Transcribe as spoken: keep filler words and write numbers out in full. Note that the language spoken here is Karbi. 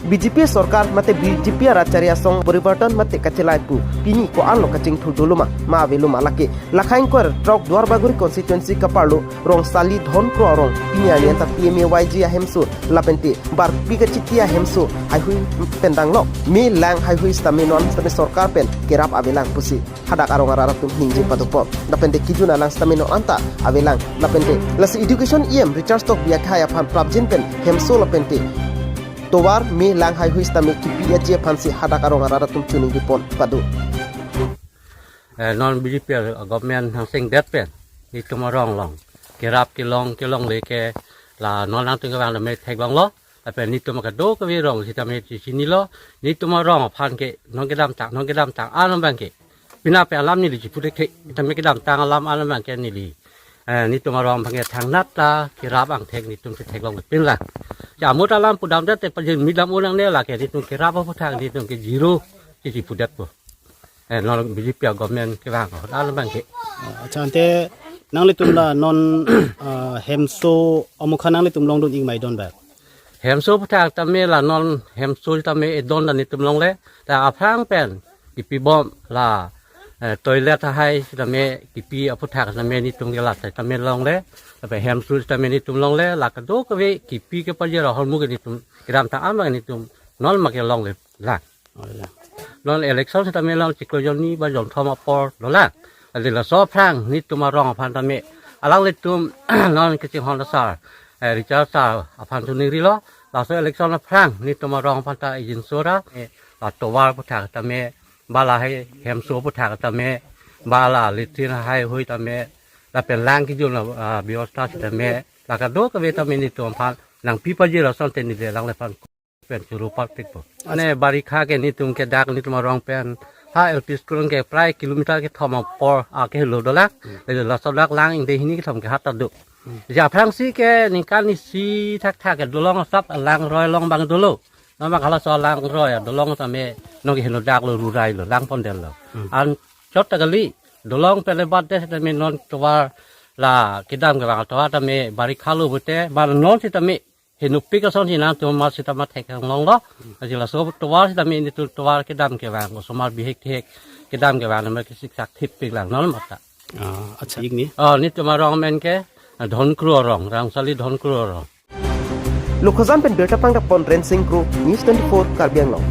B J P sorkar mate B J P arat chari asong porivartan mate kachelai pu pini ko-anlo kachingthur dolo ma, ma avelo ma lake. Lakha ingkoi ra throk Duarbagori constituency kaparlo Rongsali Dhonkro arong pini arni anta P M A Y G ahemso lapente Barpi kachiti ahemso haihui pen danglo. Me lang haihui sitame non sitame sorkar pen kerap avelang pusi hadak arong arat atum ningje padopon. Lapente kejun alang sitame non anta avelang. Lapente lasi education E M Richard Tokbi akhai aphan prapjin pen hemso lapente tovar me lang haihui sitame kipi aji aphansi hadak arong arat atum choningri pon pado. Eh, non B J P government hangseng det pen netum arong along kerap kelong kelongle ke la non nangtum kevang tame theklonglo. Lapen netum kadokave arong sitame chinilo. Netum arong aphan ke non kedamtang, non kedamtang alam abang ke pina pe alam neli chipu thekthe, tame kedamtang alam alam abang ke neli, eh, netum arong abang ke thangnat ta kerap angthek netum si theklongpin lang. Ja amut alam pudamdet te pajin midam unang ne lake netum kerap aphuthak netum ke zero si chipudetpo. Eh, non B J P government kevang alam abang ke. Accha, ante nanglitum la non, ah, hemso amukha nanglitum longdun ingmai don ba? Hemso aphuthak tame la non hemso tame edon ta netum longle. Ta aphrang pen kipibom la, eh, toilet ahai sitame kipi aphuthak tame netum ke la sitame longle. Lapen hemso sitame netum longle, la kadokave kipi kepajir ahormu ke netum kedamtang alam netum non ma kelongle lang. Oh, ya. Non election sitame long chiklo jonni ba jonthom apor dolang. Adi laso aphrang netum arong aphan tame alanglitum non kachinghon asar, eh, Richard sar aphan choningrilo. Laso election aphrang netum arong aphan ta ijin sora, eh, la tovar aphuthak tame, ba lahai hemso aphuthak tame, ba la latrine haihui tame, lapen lang kejun, ah, bebosta sitame, la kadokave tame netum aphan nangpi pajir asonte neli alangliphan pen churu parpikpo. Ane barikha ke netum ke dak netum arong pen ha L P school ke prai kilometer kethom apor akehelo dolang. Laso dak lang ingdeng hini kethom ke hat ta do. Ja aphrangsi ke ningkan isi thakthak ke dolong asap alangroi along abang dolo. Nama kala so alangroi adolong tame nong ke heno daklo, rurai lo, lang pondetlo. Hmm. Anchot ta kali, dolong pele bat de sitame non tovar la kedam kevang tovar tame barikha lo pute, ba non sitame henopik ason si nangtum mar sitame theklonglonglo. Aji laso tovar sitame netum tovar kedam kevang, osomar bihek thek kedam kevang, nama kesiksak thipik lang non mata. Ah, accha, ik ni? Oh, netum arong amen ke, ah, Dhonkro arong, Rongsali Dhonkro arong. Lokhojan pen birta pangdapon Rensing Kro, News twenty-four Karbi Anglong.